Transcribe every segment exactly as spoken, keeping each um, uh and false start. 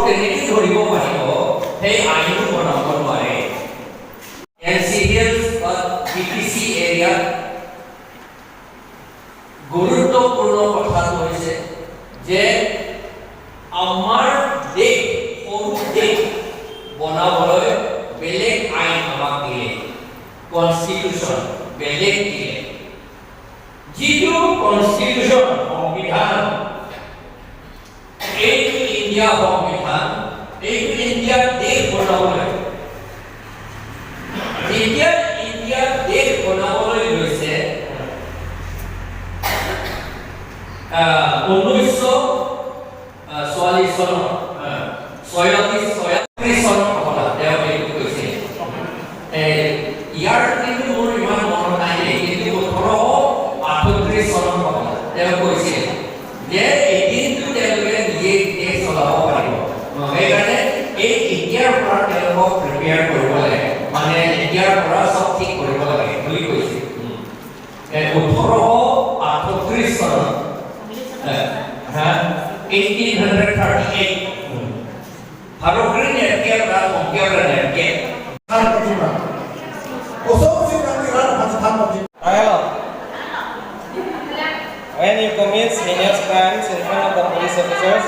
কেনেকে ধৰিব পাৰিব, সেই আইনো বনাব নোৱাৰে। এন চি হিলছ বা বি টি চি এৰিয়াত গুৰুত্বপূৰ্ণ কথাটো হৈছে যে আমাৰ দেশ, সৰু দেশ বনাবলৈ বেলেগ আইন আমাক দিলে, কনষ্টিটিউচন বেলেগ দিলে। যিটো কনষ্টিটিউচন, সংবিধান, এইটো ইণ্ডিয়া সংবিধান, এইটো ইণ্ডিয়া দেশ বনাবলৈ, যেতিয়া ইণ্ডিয়া দেশ বনাবলৈ লৈছে, আহ, ঊনৈছশ, আহ, চুৱাল্লিছ চনত, আহ, ছয়ত্ৰিছ, ছয়ত্ৰিছ চনত হবলা, তেওঁ এইটো কৈছিল। এ, ইয়াৰ কিন্তু মোৰ ইমান মনত নাই দেই, কিন্তু ওঠৰশ আঠত্ৰিছ চনত হবলা, তেওঁ কৈছিল যে এদিনটো তেওঁলোকে নিজে দেশ চলাব পাৰিব। অ, সেইকাৰণে এই এতিয়াৰ পৰা তেওঁলোকক প্ৰিপেয়াৰ কৰিব লাগে, মানে এতিয়াৰ পৰা চব ঠিক কৰিব লাগে বুলি কৈছিল। উম। এ, ওঠৰশ আঠত্ৰিছ চনত, এ, হা? Eighteen hundred thirty eight. উম। Harokri nerkep ra kongkep ra nerkep. Hello. When you commit heinous crimes in front of the police officers,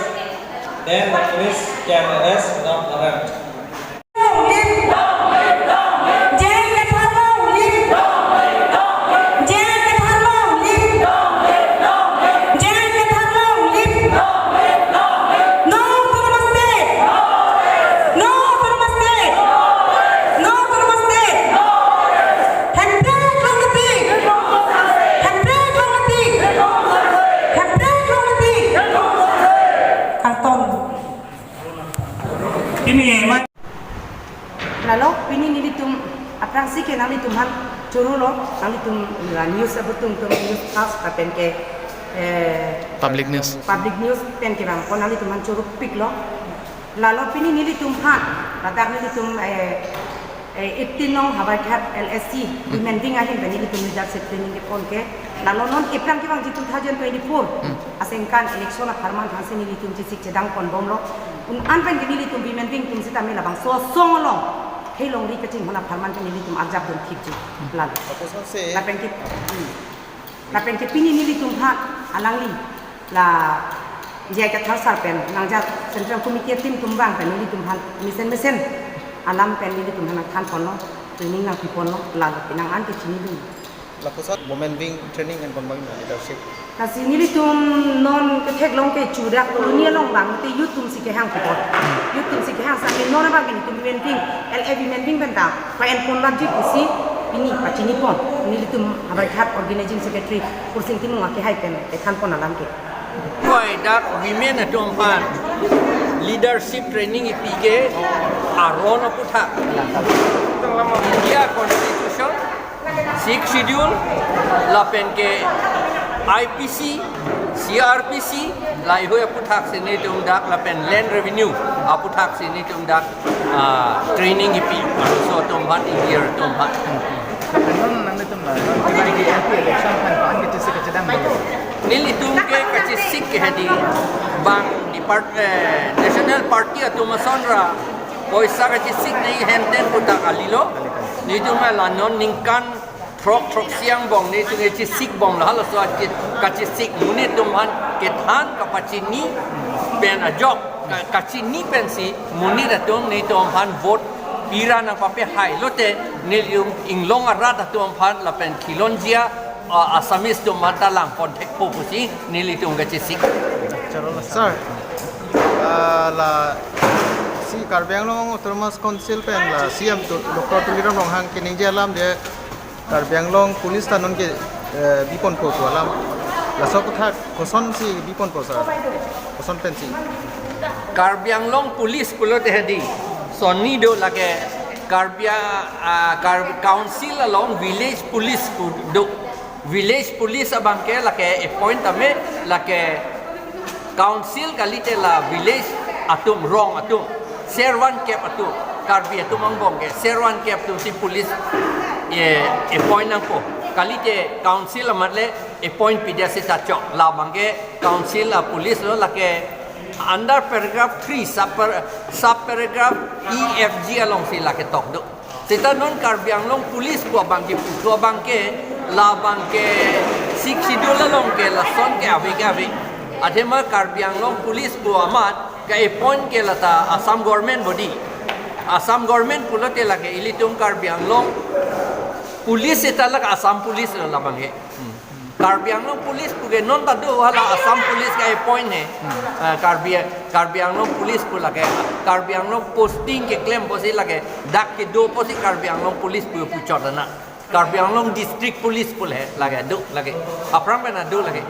then the police can arrest without warrant. Karton. Ini, Ma. Lalo, pini nelitum aphrangsi ke nanglitum aphan choro lo, nanglitum la news abutung tum news fast lapen ke, eh, Public news. Public news pen ke bang, ko nanglitum aphan choro pik lo. Lalo pini nelitum aphan, ladak nelitum, eh, eh, eighteen nong Howraghat L A C, Hmm. Women Wing ahin pen nelitum leadership training kepon ke. Lalo non ephrang kevangji two thousand twenty-four. Hmm. Asengkan election apharman thansi nelitum chesik chedang ponbomlo. Un an pen ke nelitum Women Wing atum sitame labangso asong along, hei longri kachinghon apharman ke nelitum arjap dun thipji. Lalo. Lapuson si. Lapen ke, hmm. Lapen ke pini nelitum aphan alangli la J I Kathar sir pen nangja Central Committee team atum vang pen nelitum aphan mesen mesen alam pen nelitum aphan nangthan ponlo, training nangpi ponlo, lalo penang an ke chinidun. Lapuson Women Wing training en ponbang leadership. Lasi nelitum non ketheklong ke Chudak Colony along vang te youth atum si kehang kepon. Youth atum si kehang sami non abang ke nelitum Women Wing, L A Women Wing pen ta pa-en pon lagi pusi pini pachini pon. Nelitum Howraghat Organizing Secretary Kursing Timung akehai pen kethan pon alam ke. Wai dak women atum aphan leadership training ipi ke aron aputhak. India Constitution, Sixth Schedule, lapen ke I P C, C R P C, laheihui aputhak si nelitum dak lapen land revenue aputhak si nelitum dak, ah, training ipi, arloso atum aphan, engineer atum aphan. Lapen non nanglitum la, non kevangji M P election aphan ko-an kachesik kachedang dolo? Nelitum ke kachesik ke hedi bang depart-, eh, National Party atum ason ra poisa kachesik nai henten puthak kalilo. Nelitum la non ningkan throk throksi angbong nelitum kachesik bom la, halaso achi-, kachesik monit atum aphan kethan kapachini pen ajok, ka-, kachini pensi monit atum nelitum aphan vote pira nangpapehai lote nelitum inglong arat atum aphan lapen khilonjia, ah, Assamese atum aphan ta lang pon thekpo pusi nelitum kachesik. Sir, ah, lasi Karbi Anglong Autonomous Council pen la C M Tu-, Doctor Tuliram Ronghang keningje alam de Karbi Anglong Police ta non ke, eh, biponpo pu alam. Laso aputhak kosonsi biponpo, sir? Koson pensi? Karbi Anglong Police pulote hedi sonni do, lake Karbi, ah, Kar-, Council along Village Police pu do. Village Police abang ke lake appoint tame, lake Council kalite la village atum, rong atum, servan kep atum, Karbi atum angbong ke servan kep atum si police, eh, appoint nangpo. Kalite Council amat le appoint pidet seta chok. Labang ke Council a police lo, lake Under paragraph three, sub, sub paragraph E F G alongsi lake tok do. Seta non Karbi Anglong Police pu abang ke putu abang ke, labang ke Sixth Schedule along ke lason ke ave ke ave. Athema Karbi Anglong Police pu amat ke appoint ke lata Assam government body. Assam government pulote lake ilitum Karbi Anglong Police seta lake Assam Police lo labang ke. Karbi Anglong Police pu ke non ta do, hala Assam Police ke appoint he. Ah, Karbi, Karbi Anglong Police pu lake, Karbi Anglong posting keklem pusi lake, dak kedo pusi Karbi Anglong Police pu puchot na. Karbi Anglong District Police pu le lake, do lake. Aphrang pen do lake.